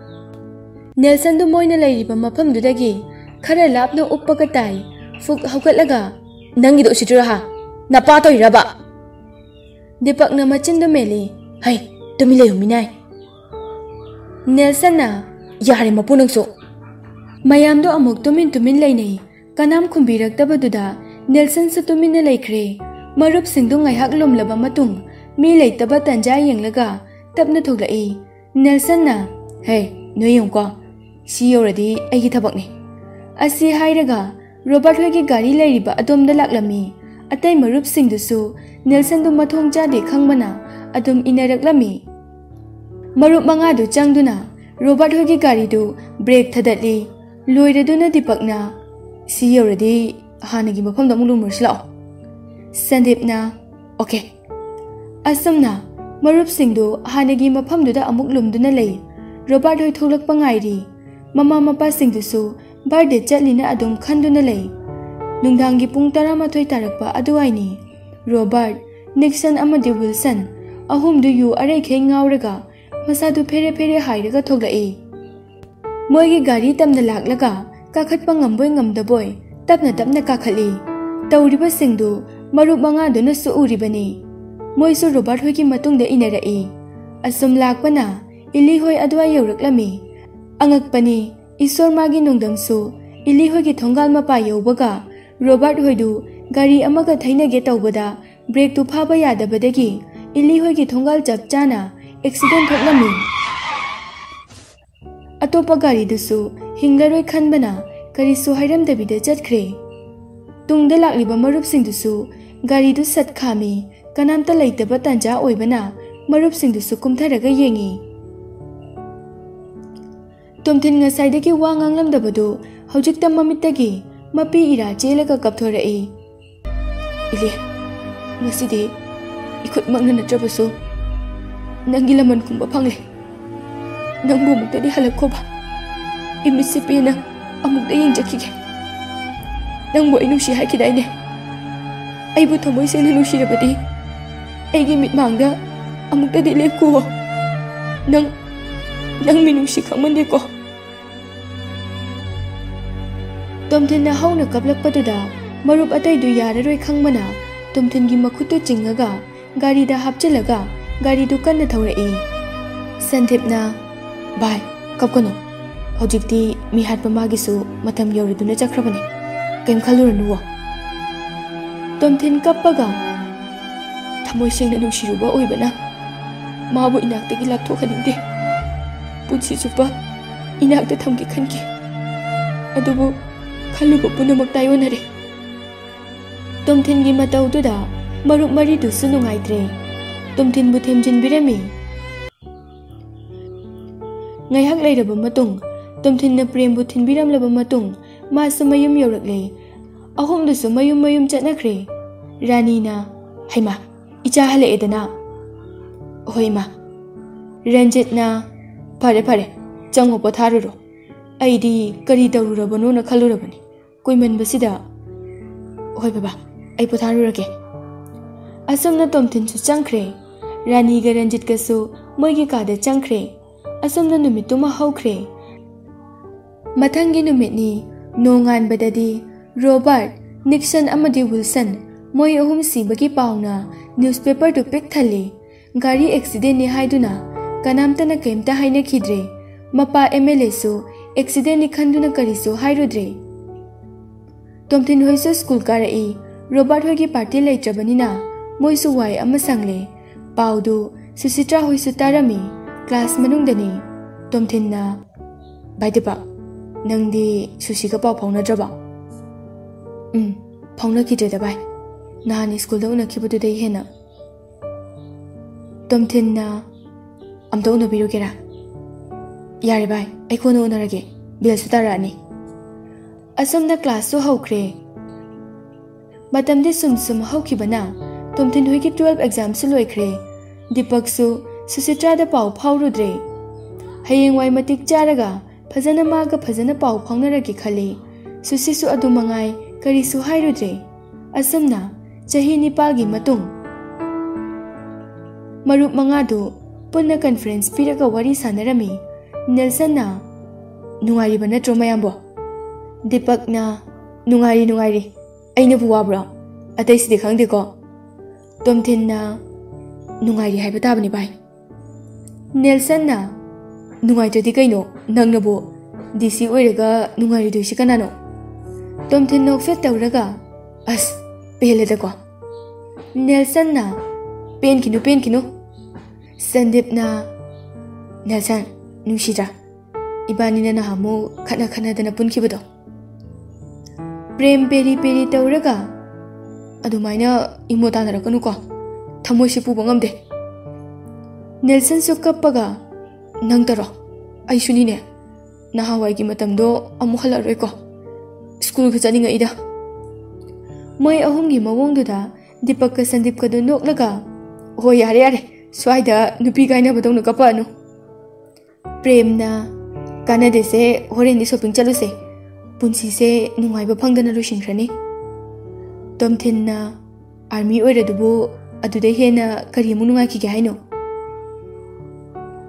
ꯅꯦꯜꯁꯟꯗꯨ ꯃꯣꯏꯅ ꯂꯩꯔꯤꯕ ꯃꯐꯝꯗꯨꯗꯒꯤ ꯈꯔ ꯂꯥꯞꯅ ꯎꯞꯄꯒ ꯇꯥꯏ꯫ ꯐꯨꯛ ꯍꯧꯒꯠꯂꯒ, "ꯅꯪꯒꯤꯗꯣ ꯎꯁꯤꯠꯇ꯭ꯔꯣ ꯍꯥ? ꯅꯄꯥ ꯇꯧꯔꯤꯔꯕ?" ꯗꯤꯄꯛꯅ ꯃꯆꯤꯟꯗꯨ ꯃꯦꯜꯂꯤ꯫ "ꯍꯩ, ꯇꯨꯃꯤꯟ ꯂꯩꯌꯨ ꯃꯤꯅꯥꯏ!" ꯅꯦꯜꯁꯟꯅ, "ꯌꯥꯔꯦ ꯃꯄꯨ ꯅꯪꯁꯨ!" ꯃꯌꯥꯝꯗꯣ ꯑꯃꯨꯛ ꯇꯨꯃꯤꯟ ꯇꯨꯃꯤꯟ ꯂꯩꯅꯩ꯫ ꯀꯅꯥꯝ ꯈꯨꯝꯕꯤꯔꯛꯇꯕꯗꯨꯗ ꯅꯦꯜꯁꯟꯁꯨ ꯇꯨꯃꯤꯟꯅ ꯂꯩꯈ꯭ꯔꯦ꯫ ꯃꯔꯨꯞꯁꯤꯡꯗꯨ ꯉꯥꯏꯍꯥꯛ ꯂꯨꯝꯂꯕ ꯃꯇꯨꯡ ꯃꯤ ꯂꯩꯇꯕ ꯇꯟꯖꯥ ꯌꯦꯡꯂꯒ ꯇꯞꯅ ꯊꯣꯛꯂꯛꯏ꯫ ꯅꯦꯜꯁꯟꯅ, "ꯍꯦ, ꯅꯣꯏ ꯌꯦꯡꯉꯨꯀꯣ, ꯁꯤ ꯌꯧꯔꯗꯤ ꯑꯩꯒꯤ ꯊꯕꯛꯅꯤ" ꯑꯁꯤ ꯍꯥꯏꯔꯒ ꯔꯣꯕꯥꯔꯠ ꯍꯣꯏꯒꯤ ꯒꯥꯔꯤ ꯂꯩꯔꯤꯕ ꯑꯗꯣꯝꯗ ꯂꯥꯛꯂꯝꯃꯤ꯫ ꯑꯇꯩ ꯃꯔꯨꯞꯁꯤꯡꯗꯨꯁꯨ ꯅꯦꯜꯁꯟꯗꯨ ꯃꯊꯣꯡ ꯆꯥꯗꯦ ꯈꯪꯕꯅ ꯑꯗꯨꯝ ꯏꯟꯅꯔꯛꯂꯝꯃꯤ꯫ ꯃꯔꯨꯞ ꯃꯉꯥꯗꯨ ꯆꯪꯗꯨꯅ ꯔꯣꯕꯥꯔꯠ ꯍꯣꯏꯒꯤ ꯒꯥꯔꯤꯗꯨ ꯕ꯭ꯔꯦꯛ ꯊꯗꯠꯂꯤ꯫ ꯂꯣꯏꯔꯗꯨꯅ ꯗꯤꯄꯛꯅ, "ꯁꯤ ꯌꯧꯔꯗꯤ ꯍꯥꯟꯅꯒꯤ ꯃꯐꯝꯗ ꯑꯃꯨꯛ ꯂꯨꯝꯃꯨꯔꯁꯤ ꯂꯥꯛꯑꯣ"꯫ ꯁꯟꯗꯤꯞꯅ, "ꯑꯣꯀꯦ"꯫ ꯑꯁꯨꯝꯅ ꯃꯔꯨꯞꯁꯤꯡꯗꯨ ꯍꯥꯟꯅꯒꯤ ꯃꯐꯝꯗꯨꯗ ꯑꯃꯨꯛ ꯂꯨꯝꯗꯨꯅ ꯂꯩ꯫ ꯔꯣꯕꯥꯔꯠ ꯍꯣꯏ ꯊꯣꯛꯂꯛꯄ ꯉꯥꯏꯔꯤ꯫ ꯃꯃꯥ ꯃꯄꯥꯁꯤꯡꯗꯨꯁꯨ ꯕꯥꯔꯗꯦ ꯆꯠꯂꯤꯅ ꯑꯗꯨꯝ ꯈꯟꯗꯨꯅ ꯂꯩ꯫ ꯅꯨꯡꯗꯥꯡꯒꯤ ꯄꯨꯡ ꯇꯔꯥꯃꯥꯊꯣꯏ ꯇꯥꯔꯛꯄ ꯑꯗꯨꯋꯥꯏꯅꯤ꯫ ꯔꯣꯕꯥꯔꯠ ꯅꯤꯛꯁꯟ ꯑꯃꯗꯤ ꯋꯤꯜꯁꯟ ꯑꯍꯨꯝꯗꯨ ꯌꯨ ꯑꯔꯩꯈꯩ ꯉꯥꯎꯔꯒ ꯃꯁꯥꯗꯨ ꯐꯦꯔꯦ ꯐꯦꯔꯦ ꯍꯥꯏꯔꯒ ꯊꯣꯛꯂꯛꯏ꯫ ꯃꯣꯏꯒꯤ ꯒꯥꯔꯤ ꯇꯝꯅ ꯂꯥꯛꯂꯒ ꯀꯥꯈꯠꯄ ꯉꯝꯕꯣꯏ ꯉꯝꯗꯕꯣꯏ ꯇꯞꯅ ꯇꯞꯅ ꯀꯥꯈꯠꯂꯤ꯫ ꯇꯧꯔꯤꯕꯁꯤꯡꯗꯨ ꯃꯔꯨꯞ ꯃꯉꯥꯗꯨꯅꯁꯨ ꯎꯔꯤꯕꯅꯤ꯫ ꯃꯣꯏꯁꯨ ꯔꯣꯕꯥꯔꯠ ꯍꯣꯏꯒꯤ ꯃꯇꯨꯡꯗ ꯏꯟꯅꯔꯛꯏ꯫ ꯑꯁꯨꯝ ꯂꯥꯛꯄꯅ ꯏꯂꯤ ꯍꯣꯏ ꯑꯗꯨꯋꯥꯏ ꯌꯧꯔꯛꯂꯝꯃꯤ꯫ ꯑꯉꯛꯄꯅꯤ, ꯏꯁꯣꯔ ꯃꯥꯒꯤ ꯅꯣꯡꯗꯝꯁꯨ ꯏꯂꯤ ꯍꯣꯏꯒꯤ ꯊꯣꯡꯒꯥꯜ ꯃꯄꯥ ꯌꯧꯕꯒ ꯔꯣꯕꯥꯔꯠ ꯍꯣꯏꯗꯨ ꯒꯥꯔꯤ ꯑꯃꯒ ꯊꯩꯅꯒꯦ ꯇꯧꯕꯗ ꯕ꯭ꯔꯦꯛꯇꯨ ꯐꯥꯕ ꯌꯥꯗꯕꯗꯒꯤ ꯏꯂꯤ ꯍꯣꯏꯒꯤ ꯊꯣꯡꯒꯥꯜ ꯆꯞ ꯆꯥꯅ ꯑꯦꯛꯁꯤꯗꯦꯟ ꯊꯣꯛꯂꯝꯃꯤ꯫ ꯑꯇꯣꯞꯄ ꯒꯥꯔꯤꯗꯨꯁꯨ ꯍꯤꯡꯂꯔꯣꯏ ꯈꯟꯕꯅ ꯀꯔꯤꯁꯨ ꯍꯥꯏꯔꯝꯗꯕꯤꯗ ꯆꯠꯈ꯭ꯔꯦ꯫ ꯇꯨꯡꯗ ꯂꯥꯛꯂꯤꯕ ꯃꯔꯨꯞꯁꯤꯡꯗꯨꯁꯨ ꯒꯥꯔꯤꯗꯨ ꯁꯠ ꯈꯥꯝꯃꯤ꯫ ꯀꯅꯥꯝꯇ ꯂꯩꯇꯕ ꯇꯥꯟꯖꯥ ꯑꯣꯏꯕꯅ ꯃꯔꯨꯞꯁꯤꯡꯗꯨꯁꯨ ꯀꯨꯝꯊꯔꯒ ꯌꯦꯡꯉꯤ꯫ ꯇꯣꯝꯊꯤꯟ ꯉꯁꯥꯏꯗꯒꯤ ꯋꯥ ꯉꯥꯡꯂꯝꯗꯕꯗꯨ ꯍꯧꯖꯤꯛꯇ ꯃꯃꯤꯠꯇꯒꯤ ꯃꯄꯤ ꯏꯔꯥ ꯆꯦꯜꯂꯒ ꯀꯞꯊꯣꯔꯛꯏ꯫ "ꯏꯂꯦ, ꯉꯁꯤꯗꯤ ꯏꯈꯨꯠꯃꯛꯅ ꯅꯠꯇ꯭ꯔꯕꯁꯨ ꯅꯪꯒꯤ ꯂꯃꯟ ꯈꯨꯝꯕ ꯐꯪꯂꯦ꯫ ꯅꯪꯕꯨ ꯑꯃꯨꯛꯇꯗꯤ ꯍꯜꯂꯛꯈꯣꯕ꯫ ꯏꯃꯤꯠꯁꯦ ꯄꯦꯟꯅ ꯑꯃꯨꯛꯇ ꯌꯦꯡꯖꯈꯤꯒꯦ꯫ ꯅꯪꯕꯨ ꯑꯩ ꯅꯨꯡꯁꯤ ꯍꯥꯏꯈꯤꯗꯥꯏꯅꯦ? ꯑꯩꯕꯨ ꯊꯃꯣꯏ ꯁꯦꯡꯅ ꯅꯨꯡꯁꯤꯔꯕꯗꯤ ꯑꯩꯒꯤ ꯃꯤꯠꯃꯥꯡꯗ ꯑꯃꯨꯛꯇꯗꯤ ꯂꯦꯞꯈꯨꯑꯣ꯫ ꯅꯪ, ꯅꯪ ꯃꯤꯅꯨꯡꯁꯤ ꯈꯪꯃꯟꯗꯦꯀꯣ꯫" ꯇꯣꯝꯊꯤꯟꯅ ꯍꯧꯅ ꯀꯞꯂꯛꯄꯗꯨꯗ ꯃꯔꯨꯞ ꯑꯇꯩꯗꯨ ꯌꯥꯔꯔꯣꯏ ꯈꯪꯕꯅ ꯇꯣꯝꯊꯤꯟꯒꯤ ꯃꯈꯨꯠꯇꯨ ꯆꯤꯡꯉꯒ ꯒꯥꯔꯤꯗ ꯍꯥꯞꯆꯤꯜꯂꯒ ꯒꯥꯔꯤꯗꯨ ꯀꯟꯅ ꯊꯧꯔꯛꯏ꯫ ꯁꯟꯗꯤꯞꯅ, "ꯚꯥꯏ, ꯀꯞꯀꯅꯨ꯫ ꯍꯧꯖꯤꯛꯇꯤ ꯃꯤ ꯍꯥꯠꯄ ꯃꯥꯒꯤꯁꯨ ꯃꯇꯝ ꯌꯧꯔꯗꯨꯅ ꯆꯠꯈ꯭ꯔꯕꯅꯤ꯫ ꯀꯩꯝ ꯈꯜꯂꯨꯔꯅꯨꯋꯣ꯫" ꯇꯣꯝꯊꯤꯟ ꯀꯞꯄꯒ, "ꯊꯃꯣꯏ ꯁꯦꯡꯅ ꯅꯨꯡꯁꯤꯔꯨꯕ ꯑꯣꯏꯕꯅ ꯃꯥꯕꯨ ꯏꯅꯥꯛꯇꯒꯤ ꯂꯥꯞꯊꯣꯛꯍꯟꯅꯤꯡꯗꯦ꯫ ꯄꯨꯟꯁꯤ ꯆꯨꯞꯄ ꯏꯅꯥꯛꯇ ꯊꯝꯒꯦ ꯈꯟꯈꯤ꯫ ꯑꯗꯨꯕꯨ ꯈꯜꯂꯨꯕ ꯄꯨꯝꯅꯃꯛ ꯇꯥꯏꯑꯣꯟꯅꯔꯦ꯫" ꯇꯣꯝꯊꯤꯟꯒꯤ ꯃꯇꯧꯗꯨꯗ ꯃꯔꯨꯞ ꯃꯔꯤꯗꯨꯁꯨ ꯅꯨꯡꯉꯥꯏꯇ꯭ꯔꯦ꯫ ꯇꯣꯝꯊꯤꯟꯕꯨ ꯊꯦꯝꯖꯤꯟꯕꯤꯔꯝꯃꯤ꯫ ꯉꯥꯏꯍꯥꯛ ꯂꯩꯔꯕ ꯃꯇꯨꯡ, ꯇꯣꯝꯊꯤꯟꯅ ꯄ꯭ꯔꯦꯝꯕꯨ ꯊꯤꯟꯕꯤꯔꯝꯂꯕ ꯃꯇꯨꯡ, ꯃꯥꯁꯨ ꯃꯌꯨꯝ ꯌꯧꯔꯛꯂꯦ꯫ ꯑꯍꯨꯝꯗꯨꯁꯨ ꯃꯌꯨꯝ ꯃꯌꯨꯝ ꯆꯠꯅꯈ꯭ꯔꯦ꯫ ꯔꯥꯅꯤꯅ, "ꯍꯩꯃꯥ, ꯏꯆꯥ ꯍꯜꯂꯛꯑꯦꯗꯅ?" "ꯍꯣꯏ, ꯏꯃꯥ꯫" ꯔꯟꯖꯤꯠꯅ, "ꯐꯔꯦ, ꯐꯔꯦ, ꯆꯪꯉꯣ, ꯄꯣꯊꯥꯔꯨꯔꯣ꯫ ꯑꯩꯗꯤ ꯀꯔꯤ ꯇꯧꯔꯨꯔꯕꯅꯣꯅ ꯈꯜꯂꯨꯔꯕꯅꯤ ꯀꯨꯏꯃꯟꯕꯁꯤꯗ꯫ ꯍꯣꯏ ꯕꯕꯥ, ꯑꯩ ꯄꯣꯊꯥꯔꯨꯔꯒꯦ꯫" ꯑꯁꯨꯝꯅ ꯇꯣꯝꯊꯤꯟꯁꯨ ꯆꯪꯈ꯭ꯔꯦ꯫ ꯔꯥꯅꯤꯒ ꯔꯟꯖꯤꯠꯀꯁꯨ ꯃꯣꯏꯒꯤ ꯀꯥꯗ ꯆꯪꯈ꯭ꯔꯦ꯫ ꯑꯁꯨꯝꯅ ꯅꯨꯃꯤꯠꯇꯨꯃ ꯍꯧꯈ꯭ꯔꯦ꯫ ꯃꯊꯪꯒꯤ ꯅꯨꯃꯤꯠꯅꯤ꯫ ꯅꯣꯡꯉꯥꯟꯕꯗꯗꯤ ꯔꯣꯕꯥꯔꯠ, ꯅꯤꯛꯁꯟ ꯑꯃꯗꯤ ꯋꯤꯜꯁꯟ ꯃꯣꯏ ꯑꯍꯨꯝ ꯁꯤꯕꯒꯤ ꯄꯥꯎꯅ ꯅ꯭ꯌꯨꯁꯄꯦꯄꯔꯗꯨ ꯄꯤꯛ ꯊꯜꯂꯤ꯫ ꯒꯥꯔꯤ ꯑꯦꯛꯁꯤꯗꯦꯟꯅꯤ ꯍꯥꯏꯗꯨꯅ ꯀꯅꯥꯝꯇꯅ ꯀꯩꯝꯇ ꯍꯥꯏꯅꯈꯤꯗ꯭ꯔꯦ꯫ ꯃꯄꯥ ꯑꯦꯝ ꯑꯦꯜ ꯑꯦꯁꯨ ꯑꯦꯛꯁꯤꯗꯦꯟꯅꯤ ꯈꯟꯗꯨꯅ ꯀꯔꯤꯁꯨ ꯍꯥꯏꯔꯨꯗ꯭ꯔꯦ꯫ ꯇꯣꯝꯊꯤꯟ ꯍꯣꯏꯁꯨ ꯁ꯭ꯀꯨꯜ ꯀꯥꯔꯛꯏ꯫ ꯔꯣꯕꯥꯔꯠ ꯍꯣꯏꯒꯤ ꯄꯥꯔꯇꯤ ꯂꯩꯇ꯭ꯔꯕꯅꯤꯅ ꯃꯣꯏꯁꯨ ꯋꯥꯏ ꯑꯃ ꯁꯪꯂꯦ꯫ ꯄꯥꯎꯗꯨ ꯁꯨꯁꯤꯇ꯭ꯔꯥ ꯍꯣꯏꯁꯨ ꯇꯥꯔꯝꯃꯤ꯫ ꯀ꯭ꯂꯥꯁ ꯃꯅꯨꯡꯗꯅꯤ꯫ ꯇꯣꯝꯊꯤꯟꯅ, "ꯚꯥꯏ ꯗꯤꯄꯛ, ꯅꯪꯗꯤ ꯁꯨꯁꯤꯒ ꯄꯥꯎ ꯐꯥꯎꯅꯗ꯭ꯔꯕꯣ?" "ꯎꯝ, ꯐꯥꯎꯅꯈꯤꯗ꯭ꯔꯦꯗ ꯚꯥꯏ꯫ ꯅꯍꯥꯟ ꯁ꯭ꯀꯨꯜꯗ ꯎꯅꯈꯤꯕꯗꯨꯗꯩ ꯍꯦꯟꯅ꯫" ꯇꯣꯝꯊꯤꯟꯅ, "ꯑꯝꯇ ꯎꯅꯕꯤꯔꯨꯒꯦꯔꯥ?" "ꯌꯥꯔꯦ ꯚꯥꯏ, ꯑꯩ ꯀꯣꯟꯅ ꯎꯅꯔꯒꯦ꯫ ꯕꯦꯜꯁꯨ ꯇꯥꯔꯛꯑꯅꯤ꯫" ꯑꯁꯨꯝꯅ ꯀ꯭ꯂꯥꯁꯁꯨ ꯍꯧꯈ꯭ꯔꯦ꯫ ꯃꯇꯝꯗꯤ ꯁꯨꯝ ꯁꯨꯝ ꯍꯧꯈꯤꯕꯅ ꯇꯣꯝꯊꯤꯟ ꯍꯣꯏꯒꯤ ꯇꯨꯋꯦꯜꯐ ꯑꯦꯛꯖꯥꯝꯁꯨ ꯂꯣꯏꯈ꯭ꯔꯦ꯫ ꯗꯤꯄꯛꯁꯨ ꯁꯨꯁꯤꯇ꯭ꯔꯥꯗ ꯄꯥꯎ ꯐꯥꯎꯔꯨꯗ꯭ꯔꯦ꯫ ꯍꯌꯦꯡꯋꯥꯏ ꯃꯇꯤꯛ ꯆꯥꯔꯒ ꯐꯖꯅ ꯃꯥꯒ ꯐꯖꯅ ꯄꯥꯎ ꯐꯥꯎꯅꯔꯒꯦ ꯈꯜꯂꯤ꯫ ꯁꯨꯁꯤꯁꯨ ꯑꯗꯨ ꯃꯉꯥꯏ, ꯀꯔꯤꯁꯨ ꯍꯥꯏꯔꯨꯗ꯭ꯔꯦ꯫ ꯑꯁꯨꯝꯅ ꯆꯍꯤ ꯅꯤꯄꯥꯜꯒꯤ ꯃꯇꯨꯡ ꯃꯔꯨꯞ ꯃꯉꯥꯗꯨ ꯄꯨꯟꯅ ꯀꯟꯐꯔꯦꯟꯁ ꯄꯤꯔꯒ ꯋꯥꯔꯤ ꯁꯥꯟꯅꯔꯝꯃꯤ꯫ ꯅꯦꯜꯁꯟꯅ, "ꯅꯨꯡꯉꯥꯏꯔꯤꯕ ꯅꯠꯇ꯭ꯔꯣ ꯃꯌꯥꯝꯕꯣ?" ꯗꯤꯄꯛꯅ, "ꯅꯨꯡꯉꯥꯏꯔꯤ, ꯅꯨꯡꯉꯥꯏꯔꯤ꯫ ꯑꯩꯅꯕꯨ ꯋꯥꯕ꯭ꯔꯣ? ꯑꯇꯩꯁꯤꯗꯤ ꯈꯪꯗꯦꯀꯣ꯫" ꯇꯣꯝꯊꯤꯟꯅ, "ꯅꯨꯡꯉꯥꯏꯔꯤ ꯍꯥꯏꯕ ꯇꯥꯕꯅꯤ ꯚꯥꯏ꯫" ꯅꯦꯜꯁꯟꯅ, "ꯅꯨꯡꯉꯥꯏꯇ꯭ꯔꯗꯤ ꯀꯩꯅꯣ? ꯅꯪꯅꯕꯨ ꯗꯤ ꯁꯤ ꯑꯣꯏꯔꯒ ꯅꯨꯡꯉꯥꯏꯔꯣꯏꯗꯣꯏꯁꯤ ꯀꯅꯥꯅꯣ?" ꯇꯣꯝꯊꯤꯟ ꯅꯣꯛꯐꯦꯠ ꯇꯧꯔꯒ, "ꯑꯁ, ꯄꯦꯜꯂꯦꯗꯀꯣ꯫" ꯅꯦꯜꯁꯟꯅ, "ꯄꯦꯟꯈꯤꯅꯨ, ꯄꯦꯟꯈꯤꯅꯨ꯫" ꯁꯟꯗꯤꯞꯅ, "ꯅꯦꯜꯁꯟ, ꯅꯨꯡꯁꯤꯗ꯭ꯔꯥ? ꯏꯕꯥꯅꯤꯅ ꯅꯍꯥꯟꯃꯨꯛ ꯈꯠꯅ ꯈꯠꯅꯗꯅ ꯄꯨꯟꯈꯤꯕꯗꯣ꯫" ꯄ꯭ꯔꯦꯝ ꯄꯦꯔꯤ ꯄꯦꯔꯤ ꯇꯧꯔꯒ, "ꯑꯗꯨꯃꯥꯏꯅ ꯏꯃꯣ ꯇꯥꯅꯔꯛꯀꯅꯨꯀꯣ꯫ ꯊꯃꯣꯏꯁꯦ ꯄꯨꯕ ꯉꯝꯗꯦ꯫" ꯅꯦꯜꯁꯟꯁꯨ ꯀꯞꯄꯒ, "ꯅꯪꯇꯔꯣ? ꯑꯩꯁꯨꯅꯤꯅꯦ꯫ ꯅꯍꯥꯟꯋꯥꯏꯒꯤ ꯃꯇꯝꯗꯣ ꯑꯃꯨꯛ ꯍꯜꯂꯛꯑꯔꯣꯏꯀꯣ꯫ ꯁ꯭ꯀꯨꯜꯒ ꯆꯠꯅꯤꯡꯉꯛꯏꯗ꯫" ꯃꯣꯏ ꯑꯍꯨꯝꯒꯤ ꯃꯑꯣꯡꯗꯨꯗ ꯗꯤꯄꯛꯀ ꯁꯟꯗꯤꯞꯀꯗꯨ ꯅꯣꯛꯂꯒ, "ꯍꯣꯏ, ꯌꯥꯔꯦ, ꯌꯥꯔꯦ, ꯁ꯭ꯋꯥꯏꯗ ꯅꯨꯄꯤ ꯀꯥꯏꯅꯕꯗꯧꯅ ꯀꯞꯄꯛꯑꯅꯨ꯫" ꯄ꯭ꯔꯦꯝꯅ, "ꯀꯥꯟꯅꯗꯦꯁꯦ, ꯍꯣꯔꯦꯟꯗꯤ ꯁꯣꯄꯤꯡ ꯆꯠꯂꯨꯁꯦ꯫ ꯄꯨꯟꯁꯤꯁꯦ ꯅꯨꯡꯉꯥꯏꯕ ꯐꯪꯗꯅ ꯂꯣꯏꯁꯤꯟꯈ꯭ꯔꯅꯤ꯫" ꯇꯣꯝꯊꯤꯟꯅ, "ꯑꯥꯔꯃꯤ ꯑꯣꯏꯔꯗꯨꯕꯨ ꯑꯗꯨꯗꯩ ꯍꯦꯟꯅ ꯀꯔꯤꯃꯨꯛ ꯅꯨꯡꯉꯥꯏꯈꯤꯒꯦ ꯍꯥꯏꯅꯣ?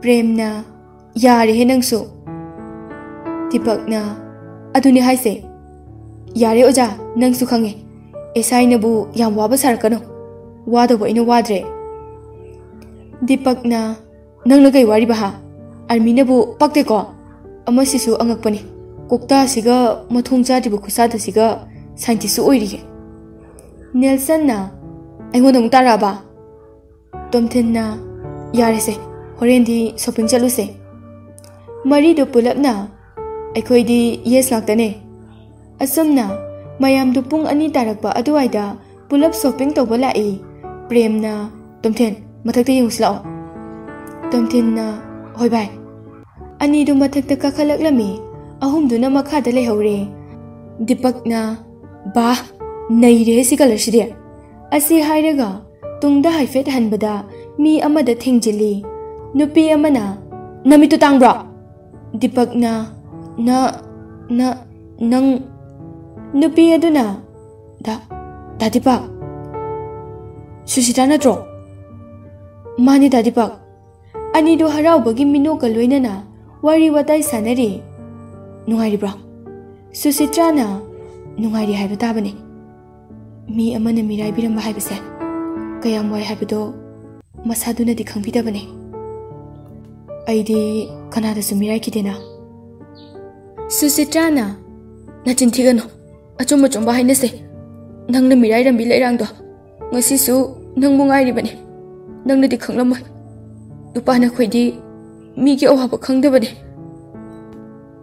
ꯄ꯭ꯔꯦꯝꯅ, "ꯌꯥꯔꯦꯍꯦ ꯅꯪꯁꯨ"꯫ ꯗꯤꯄꯛꯅ, "ꯑꯗꯨꯅꯦ ꯍꯥꯏꯁꯦ, ꯌꯥꯔꯦ ꯑꯣꯖꯥ, ꯅꯪꯁꯨ ꯈꯪꯉꯦ꯫ ꯑꯦꯁ ꯑꯥꯏꯅꯕꯨ ꯌꯥꯝ ꯋꯥꯕ ꯁꯥꯔꯛꯀꯅꯨ꯫ ꯋꯥꯗꯧꯕ ꯑꯩꯅ ꯋꯥꯗ꯭ꯔꯦ"꯫ ꯗꯤꯄꯛꯅ, "ꯅꯪꯅ ꯀꯩ ꯋꯥꯔꯤꯕ ꯍꯥ? ꯑꯥꯔꯃꯤꯅꯕꯨ ꯄꯛꯇꯦꯀꯣ꯫ ꯑꯃꯁꯤꯁꯨ ꯑꯉꯛꯄꯅꯤ꯫ ꯀꯣꯛꯇꯥꯁꯤꯒ ꯃꯊꯣꯡ ꯆꯥꯗ꯭ꯔꯤꯕ ꯈꯨꯠꯁꯥꯗꯁꯤꯒ ꯁꯥꯏꯟꯇꯤꯁꯁꯨ ꯑꯣꯏꯔꯤꯌꯦ"꯫ ꯅꯦꯜꯁꯟꯅ, "ꯑꯩꯉꯣꯟꯗ ꯑꯃꯨꯛ ꯇꯥꯔꯛꯑꯕ?" ꯇꯣꯝꯊꯤꯟꯅ, "ꯌꯥꯔꯦꯁꯦ, ꯍꯣꯔꯦꯟꯗꯤ ꯁꯣꯄꯤꯡ ꯆꯠꯂꯨꯁꯦ"꯫ ꯃꯔꯤꯗꯨ ꯄꯨꯂꯞꯅ, "ꯑꯩꯈꯣꯏꯗꯤ ꯌꯦꯁ ꯉꯥꯛꯇꯅꯦ"꯫ ꯑꯁꯨꯝꯅ ꯃꯌꯥꯝꯗꯨ ꯄꯨꯡ ꯑꯅꯤ ꯇꯥꯔꯛꯄ ꯑꯗꯨꯋꯥꯏꯗ ꯄꯨꯂꯞ ꯁꯣꯄꯤꯡ ꯇꯧꯕ ꯂꯥꯛꯏ꯫ ꯄ꯭ꯔꯦꯝꯅ, "ꯇꯣꯝꯊꯤꯟ, ꯃꯊꯛꯇ ꯌꯦꯡꯉꯨꯁꯤ ꯂꯥꯛꯑꯣ"꯫ ꯇꯣꯝꯊꯤꯟꯅ, "ꯍꯣꯏ ꯚꯥꯏ"꯫ ꯑꯅꯤꯗꯨ ꯃꯊꯛꯇ ꯀꯥꯈꯠꯂꯛꯂꯝꯃꯤ, ꯑꯍꯨꯝꯗꯨꯅ ꯃꯈꯥꯗ ꯂꯩꯍꯧꯔꯦ꯫ ꯗꯤꯄꯛꯅ, "ꯕꯥ, ꯅꯩꯔꯦꯍꯦ ꯁꯤ ꯀꯂꯔꯁꯤꯗꯤ"꯫ ꯑꯁꯤ ꯍꯥꯏꯔꯒ ꯇꯨꯡꯗ ꯍꯥꯏꯐꯦꯠ ꯍꯟꯕꯗ ꯃꯤ ꯑꯃꯗ ꯊꯦꯡꯖꯤꯜꯂꯤ꯫ ꯅꯨꯄꯤ ꯑꯃꯅ, "ꯅꯃꯤꯠꯇꯨ ꯇꯥꯡꯕ꯭ꯔꯣ?" ꯗꯤꯄꯛꯅ, "ꯅ, ꯅ, ꯅꯪ"꯫ ꯅꯨꯄꯤ ꯑꯗꯨꯅ, "ꯗꯥ, ꯗꯥ ꯗꯤꯄꯛ, ꯁꯨꯁꯤꯇꯥ ꯅꯠꯇ꯭ꯔꯣ?" "ꯃꯥꯅꯤ ꯗꯥ ꯗꯤꯄꯛ"꯫ ꯑꯅꯤꯗꯨ ꯍꯔꯥꯎꯕꯒꯤ ꯃꯤꯅꯣꯛꯀ ꯂꯣꯏꯅꯅ ꯋꯥꯔꯤ ꯋꯥꯇꯥꯏ ꯁꯥꯟꯅꯔꯤ꯫ "ꯅꯨꯡꯉꯥꯏꯔꯤꯕ꯭ꯔꯣ?" ꯁꯨꯁꯤꯇ꯭ꯔꯥꯅ, "ꯅꯨꯡꯉꯥꯏꯔꯤ ꯍꯥꯏꯕ ꯇꯥꯕꯅꯤ꯫ ꯃꯤ ꯑꯃꯅ ꯃꯤꯔꯥꯏꯕꯤꯔꯝꯕ ꯍꯥꯏꯕꯁꯦ ꯀꯌꯥꯝ ꯋꯥꯏ ꯍꯥꯏꯕꯗꯣ ꯃꯁꯥꯗꯨꯅꯗꯤ ꯈꯪꯕꯤꯗꯕꯅꯤ꯫ ꯑꯩꯗꯤ ꯀꯅꯥꯗꯁꯨ ꯃꯤꯔꯥꯏꯈꯤꯗꯦꯅ"꯫ ꯁꯨꯁꯤꯇ꯭ꯔꯥꯅ, "ꯅꯆꯤꯟ ꯊꯤꯒꯅꯨ, ꯑꯆꯨꯝ ꯑꯆꯨꯝꯕ ꯍꯥꯏꯅꯁꯦ꯫ ꯅꯪꯅ ꯃꯤꯔꯥꯏꯔꯝꯕꯤ ꯂꯩꯔꯥꯡꯗꯣ ꯉꯁꯤꯁꯨ ꯅꯪꯕꯨ ꯉꯥꯏꯔꯤꯕꯅꯤ꯫ ꯅꯪꯅꯗꯤ ꯈꯪꯂꯝꯃꯣꯏ꯫ ꯅꯨꯄꯥ ꯅꯈꯣꯏꯗꯤ ꯃꯤꯒꯤ ꯑꯋꯥꯕ ꯈꯪꯗꯕꯅꯤ꯫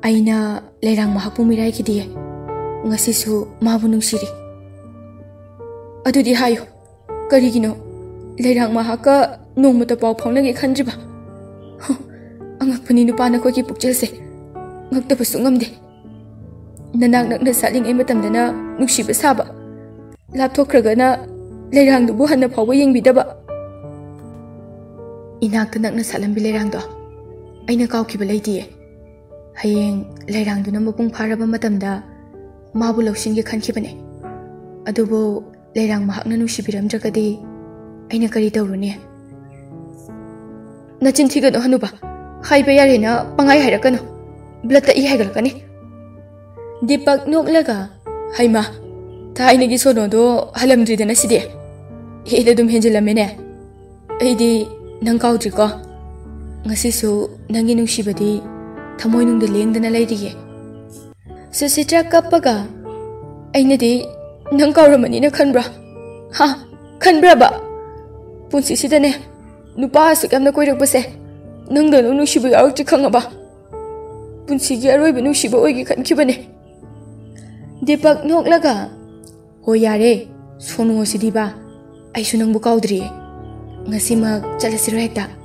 ꯑꯩꯅ ꯂꯩꯔꯥꯡ ꯃꯍꯥꯛꯄꯨ ꯃꯤꯔꯥꯏꯈꯤꯗꯤꯌꯦ꯫ ꯉꯁꯤꯁꯨ ꯃꯥꯕꯨ ꯅꯨꯡꯁꯤꯔꯤ"꯫ "ꯑꯗꯨꯗꯤ ꯍꯥꯏꯌꯨ, ꯀꯔꯤꯒꯤꯅꯣ ꯂꯩꯔꯥꯡ ꯃꯍꯥꯛꯀ ꯅꯣꯡꯃꯇ ꯄꯥꯎ ꯐꯥꯎꯅꯒꯦ ꯈꯟꯗ꯭ꯔꯤꯕ? ꯍ, ꯑꯉꯛꯄꯅꯤ ꯅꯨꯄꯥ ꯅꯈꯣꯏꯒꯤ ꯄꯨꯛꯆꯦꯜꯁꯦ꯫ ꯉꯛꯇꯕꯁꯨ ꯉꯝꯗꯦ꯫ ꯅꯅꯥꯛ ꯅꯛꯅ ꯁꯥꯠꯂꯤꯉꯩ ꯃꯇꯝꯗꯅ ꯅꯨꯡꯁꯤꯕ ꯁꯥꯕ, ꯂꯥꯞꯊꯣꯛꯈ꯭ꯔꯒꯅ ꯂꯩꯔꯥꯡꯗꯨꯕꯨ ꯍꯟꯅ ꯐꯥꯎꯕ ꯌꯦꯡꯕꯤꯗꯕ"꯫ "ꯏꯅꯥꯛꯇ ꯅꯛꯅ ꯁꯥꯠꯂꯝꯕꯤ ꯂꯩꯔꯥꯡꯗꯣ ꯑꯩꯅ ꯀꯥꯎꯈꯤꯕ ꯂꯩꯇꯤꯌꯦ꯫ ꯍꯌꯦꯡ ꯂꯩꯔꯥꯡꯗꯨꯅ ꯃꯄꯨꯡ ꯐꯥꯔꯕ ꯃꯇꯝꯗ ꯃꯥꯕꯨ ꯂꯧꯁꯤꯟꯒꯦ ꯈꯟꯈꯤꯕꯅꯦ꯫ ꯑꯗꯨꯕꯨ ꯂꯩꯔꯥꯡ ꯃꯍꯥꯛꯅ ꯅꯨꯡꯁꯤꯕꯤꯔꯝꯗ꯭ꯔꯒꯗꯤ ꯑꯩꯅ ꯀꯔꯤ ꯇꯧꯔꯨꯅꯤ? ꯅꯆꯤꯟ ꯊꯤꯒꯅꯨ ꯍꯅꯨꯕ, ꯍꯥꯏꯕ ꯌꯥꯔꯦꯅ ꯄꯪꯍꯥꯏ ꯍꯥꯏꯔꯛꯀꯅꯨ, ꯕ꯭ꯂꯠꯇ ꯏ ꯍꯥꯏꯒꯠꯂꯛꯀꯅꯤ꯫ ꯗꯤꯄꯛ ꯅꯣꯛꯂꯒ, ꯍꯩꯃꯥ, ꯊꯥꯏꯅꯒꯤ ꯁꯣꯅꯣꯗꯣ ꯍꯜꯂꯝꯗ꯭ꯔꯤꯗꯅ ꯁꯤꯗꯤ꯫ ꯍꯦꯗ ꯑꯗꯨꯝ ꯍꯦꯟꯖꯤꯜꯂꯝꯃꯦꯅꯦ꯫ ꯑꯩꯗꯤ ꯅꯪ ꯀꯥꯎꯗ꯭ꯔꯤꯀꯣ꯫ ꯉꯁꯤꯁꯨ ꯅꯪꯒꯤ ꯅꯨꯡꯁꯤꯕꯗꯤ ꯊꯃꯣꯏꯅꯨꯡꯗ ꯂꯦꯡꯗꯅ ꯂꯩꯔꯤꯌꯦ꯫ ꯁꯨꯁꯤꯇ꯭ꯔꯥ ꯀꯞꯄꯒ, ꯑꯩꯅꯗꯤ ꯅꯪ ꯀꯥꯎꯔꯝꯃꯅꯤꯅ ꯈꯟꯕ꯭ꯔꯥ? ꯍꯥ? ꯈꯟꯕ꯭ꯔꯕ? ꯄꯨꯟꯁꯤꯁꯤꯗꯅꯦ, ꯅꯨꯄꯥ ꯑꯁꯨꯛ ꯌꯥꯝꯅ ꯀꯣꯏꯔꯛꯄꯁꯦ, ꯅꯪꯗ ꯅꯨꯡꯁꯤꯕ ꯌꯥꯎꯔꯛꯇ꯭ꯔꯤ ꯈꯪꯉꯕ? ꯄꯨꯟꯁꯤꯒꯤ ꯑꯔꯣꯏꯕ ꯅꯨꯡꯁꯤꯕ ꯑꯣꯏꯒꯦ ꯈꯟꯈꯤꯕꯅꯦ꯫ ꯗꯤꯄꯛ ꯅꯣꯛꯂꯒ, ꯍꯣꯏ ꯌꯥꯔꯦ, ꯁꯣꯅꯨ ꯁꯤꯗꯤꯕ, ꯑꯩꯁꯨ ꯅꯪꯕꯨ ꯀꯥꯎꯗ꯭ꯔꯤꯌꯦ꯫ ꯉꯁꯤꯃꯛ ꯆꯠꯂꯁꯤꯔꯣ ꯍꯦꯛꯇ?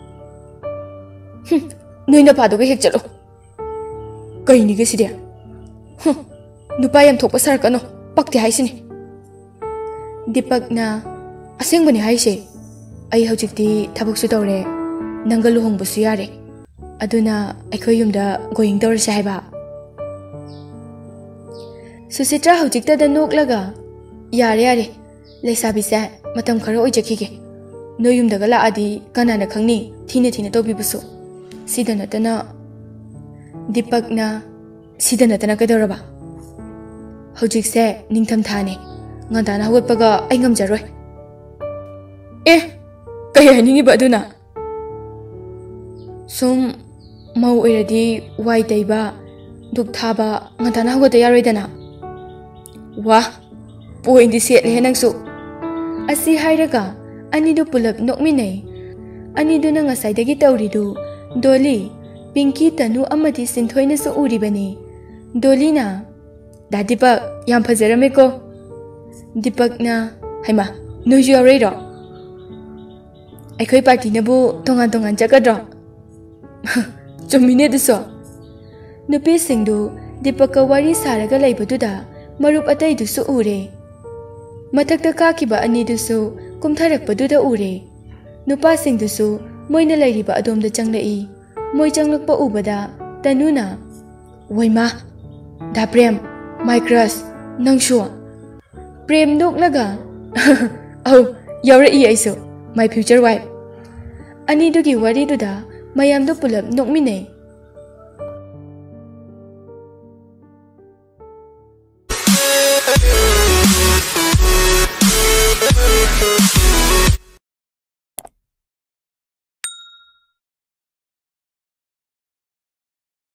ꯍꯨꯝ, ꯅꯣꯏ ꯅꯄꯥꯗꯨꯒ ꯍꯦꯛ ꯆꯠꯂꯣ꯫ ꯀꯩꯅꯤꯒꯦ ꯁꯤꯗꯤ? ꯍꯨꯝ, ꯅꯨꯄꯥ ꯌꯥꯝ ꯊꯣꯛꯄ ꯁꯥꯔꯛꯀꯅꯣ, ꯄꯛꯇꯦ ꯍꯥꯏꯁꯤꯅꯤ꯫ ꯗꯤꯄꯛꯅ, ꯑꯁꯦꯡꯕꯅꯤ ꯍꯥꯏꯁꯦ, ꯑꯩ ꯍꯧꯖꯤꯛꯇꯤ ꯊꯕꯛꯁꯨ ꯇꯧꯔꯦ, ꯅꯪꯒ ꯂꯨꯍꯣꯡꯕꯁꯨ ꯌꯥꯔꯦ, ꯑꯗꯨꯅ ꯑꯩꯈꯣꯏ ꯌꯨꯝꯗ ꯒꯣꯌꯤꯡ ꯇꯧꯔꯁꯦ ꯍꯥꯏꯕ꯫ ꯁꯨꯁꯤꯇ꯭ꯔꯥ ꯍꯧꯖꯤꯛꯇꯗ ꯅꯣꯛꯂꯒ, ꯌꯥꯔꯦ ꯌꯥꯔꯦ, ꯂꯩꯁꯥꯕꯤꯁꯦ, ꯃꯇꯝ ꯈꯔ ꯑꯣꯏꯖꯈꯤꯒꯦ꯫ ꯅꯣꯏ ꯌꯨꯝꯗꯒ ꯂꯥꯛꯑꯗꯤ ꯀꯅꯥꯅ ꯈꯪꯅꯤ ꯊꯤꯅ ꯊꯤꯅ ꯇꯧꯕꯤꯕꯁꯨ꯫ ꯁꯤꯗ ꯅꯠꯇꯅ ꯗꯤꯄꯛꯅ, ꯁꯤꯗ ꯅꯠꯇꯅ ꯀꯩꯗꯧꯔꯕ? ꯍꯧꯖꯤꯛꯁꯦ ꯅꯤꯡꯊꯝꯊꯥꯅꯦ, ꯉꯟꯇꯥꯅ ꯍꯧꯒꯠꯄꯒ ꯑꯩ ꯉꯝꯖꯔꯣꯏ꯫ ꯑꯦ, ꯀꯩ ꯍꯥꯏꯅꯤꯡꯉꯤꯕ ꯑꯗꯨꯅ? ꯁꯨꯝ ꯃꯧ ꯑꯣꯏꯔꯗꯤ ꯋꯥꯏ ꯇꯩꯕ, ꯙꯨꯞ ꯊꯥꯕ, ꯉꯟꯇꯥꯅ ꯍꯧꯒꯠꯇ ꯌꯥꯔꯣꯏꯗꯅ꯫ ꯋꯥ, ꯄꯣꯏꯟꯗꯤ ꯁꯦꯠꯂꯦꯍꯦ ꯅꯪꯁꯨ꯫ ꯑꯁꯤ ꯍꯥꯏꯔꯒ ꯑꯅꯤꯗꯨ ꯄꯨꯂꯞ ꯅꯣꯛꯃꯤꯟꯅꯩ꯫ ꯑꯅꯤꯗꯨꯅ ꯉꯁꯥꯏꯗꯒꯤ ꯇꯧꯔꯤꯗꯨ ꯗꯣꯂꯤ, ꯄꯤꯡꯀꯤ, ꯇꯅꯨ ꯑꯃꯗꯤ ꯁꯤꯟꯊꯣꯏꯅꯁꯨ ꯎꯔꯤꯕꯅꯤ꯫ ꯗꯣꯂꯤꯅ, "ꯗꯥ ꯗꯤꯄꯛ, ꯌꯥꯝ ꯐꯖꯔꯝꯃꯦꯀꯣ?" ꯗꯤꯄꯛꯅ, "ꯍꯩꯃꯥ, ꯅꯣꯏꯁꯨ ꯌꯥꯎꯔꯛꯏꯔꯣ? ꯑꯩꯈꯣꯏ ꯄꯥꯔꯇꯤꯅꯕꯨ ꯇꯣꯉꯥꯟ ꯇꯣꯉꯥꯟ ꯆꯠꯀꯗ꯭ꯔꯣ?" ꯆꯨꯝꯃꯤꯅꯦ ꯑꯗꯨꯁꯨ꯫ ꯅꯨꯄꯤꯁꯤꯡꯗꯨ ꯗꯤꯄꯛꯀ ꯋꯥꯔꯤ ꯁꯥꯔꯒ ꯂꯩꯕꯗꯨꯗ ꯃꯔꯨꯞ ꯑꯇꯩꯗꯨꯁꯨ ꯎꯔꯦ꯫ ꯃꯊꯛꯇ ꯀꯥꯈꯤꯕ ꯑꯅꯤꯗꯨꯁꯨ ꯀꯨꯝꯊꯔꯛꯄꯗꯨꯗ ꯎꯔꯦ꯫ ꯅꯨꯄꯥꯁꯤꯡꯗꯨꯁꯨ ꯃꯣꯏꯅ ꯂꯩꯔꯤꯕ ꯑꯗꯣꯝꯗ ꯆꯪꯂꯛꯏ꯫ ꯃꯣꯏ ꯆꯪꯂꯛꯄ ꯎꯕꯗ ꯇꯅꯨꯅ, "ꯋꯩꯃꯥ, ꯗꯥ ꯄ꯭ꯔꯦꯝ, my crush, ꯅꯪꯁꯨ?" ꯄ꯭ꯔꯦꯝ ꯅꯣꯛꯂꯒ, "ꯑꯧ, ꯌꯥꯎꯔꯛꯏ ꯑꯩꯁꯨ꯫ My future wife ꯑꯅꯤꯗꯨꯒꯤ ꯋꯥꯔꯤꯗꯨꯗ ꯃꯌꯥꯝꯗꯣ ꯄꯨꯂꯞ ꯅꯣꯛꯃꯤꯟꯅꯩ꯫